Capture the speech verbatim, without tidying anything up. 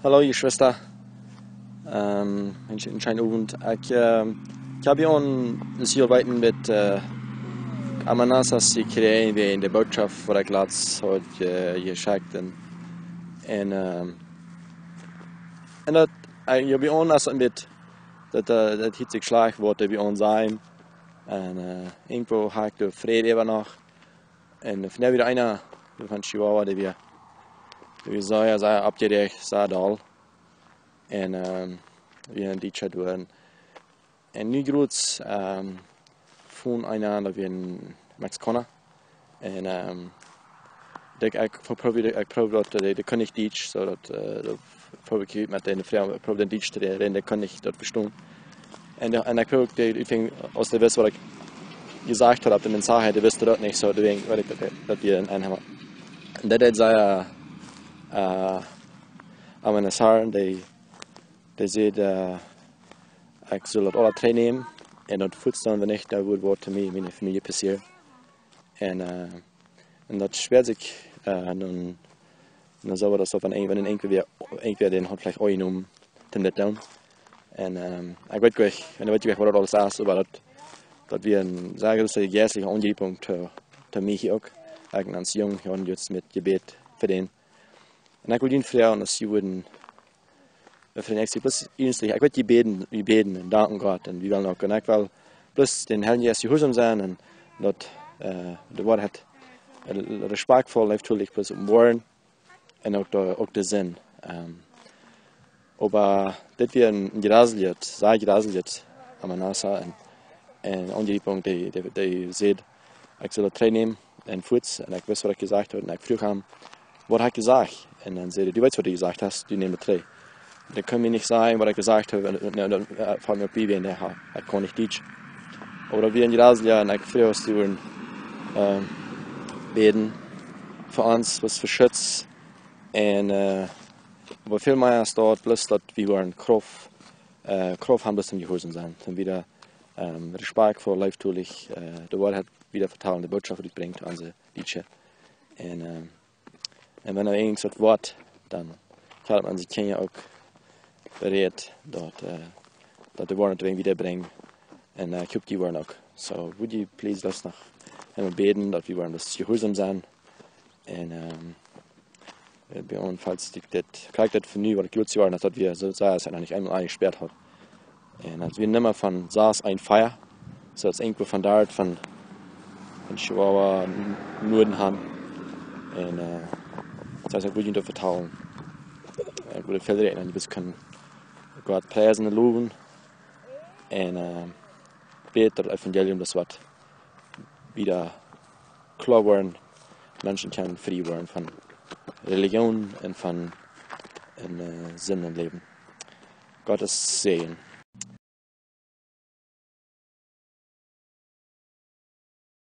Hallo, Jeschwista. Ähm, een, een scheenen Owent. Ekj, ähm, ekj hab hia een, daut es hia wiet met, äh, Amenazas jekjräajen wäajen de Bootschoft, waut ekj latst haud, äh, jeschekjt. Un, un, ähm, un daut, äh, ekj hab hia een, aus een bät, daut, äh, daut hilt sikj schlajcht, waut hee hia säd. Un, äh, irjentwoo haud ekj de Fräd äwa noch. Un vondoag wia eena von Chihuahua, dee wia, dee wia sea, sea oppjeräacht, sea doll. Un, ähm, wia een Dietscha doa. Un nu groots, ähm, von eena, daut wia een Mexikauna. Un, ähm, ekj, ekj proowd, ekj proowd daut, äh, dee, dee kunn nich Dietsch, soo daut, äh, daut proowd ekj met dän Fru, proowd dän Dietsch to räden, dee kunn nich daut vestonen. Un, äh, un ekj proowd uk dee, ekj denkj, aus dee wist waut ekj jesajcht haud opp de Mensajch, dee wist daut nich, soo, doawäajen weet ekj daut, daut wia een Enheimischa. Un daut deed sea, äh, äh, amenazaren, dee, dee säd, äh, ekj sull daut aula trigjnämen un daut fuats doonen, wan nich, dan wudd waut to mie, miene Famielje passieren. Un, äh, un daut schwoa sikj, äh, dan, dan soo waut aus daut wan een, wan een irjentwäa, irjentwäa dän haud veleicht aunjenomen, dän daut doonen. Un, ähm, ekj weet nich, un ekj weet nich waut daut aules es, oba daut, daut wia een sea groote jeistliche Aunjriepunk to, to mie hia uk. Ekj aus Jung, jo, un jrod met Jebäd fa dän. Un ekj well junt froagen, aus jie wudden, äh, fa dän, ekj sie bloos earnestlich, ekj weet, jie bäden, jie bäden un danken Gott un wie wellen uk. Un ekj well bloos dän Harn ieescht jehuarsom sennen un daut, äh, de Woarheit, äh, respakjtvoll, leeftolich bloos openboaren un uk de, uk de Senn. Ähm, oba dit wia een, een jraseljet, sea jraseljet Amenaza un, un Aunjriepunk, dee, dee, dee säd, ekj sull daut trigjnämen un fuats. Un ekj wist waut ekj jesajcht haud. Un ekj fruach am, waut hab ekj jesajcht? Un dan säd hee, du weetst waut du jesajcht hast, du nemm daut trigj. Dee kunn mie nich sajen waut ekj jesajcht haud, un, un, un, äh, von mie bie, wäajen hee, hee kunn nich Dietsch. Oba daut wia een jraselja, un ekj fruach aus dee wudden, ähm, bäden fa ons, waut fa Schutz. Un, äh, oba väl mea es daut, bloos daut wie woaren Krauft, äh, Krauft haben, bloos toom jehuarsom sennen. Toom wada, ähm, respakjtvoll, leeftolich, äh, de Woarheit wada vetalen, de Bootschoft, dee brinjt aun de Dietsche. Un, ähm, un wan irjentwaut woat, dan kjikjt maun, see kjennen uk bereed daut, äh, daut de Woarheit wada brinjen. Un, äh, ekj hop, dee woaren uk. So, would you please, lot ons noch eemol bäden, daut wie woaren bloos jehuarsom sennen. Un, ähm, äh, bie ons felt sikj dit, kjikj, daut fa nu, waut ekj jrod säd, daut wie soo, soo aus noch nich eemol eenjespäat haud. Un daut wia een Numma von sas een vea, soo daut es irjentwoo von doa, von, von Chihuahua, N-, Nuaden han. Un, äh, daut es uk goot, junt to vetalen. Ekj wull väl räden, un jie kjennen Gott priesen un lowen. Un, äh, bäd daut Evangelium, daut woat wada kloa woaren, Menschen kjennen frie woaren von Relijoon un von, un, äh, Sind un Läwen. Gottes Säajen.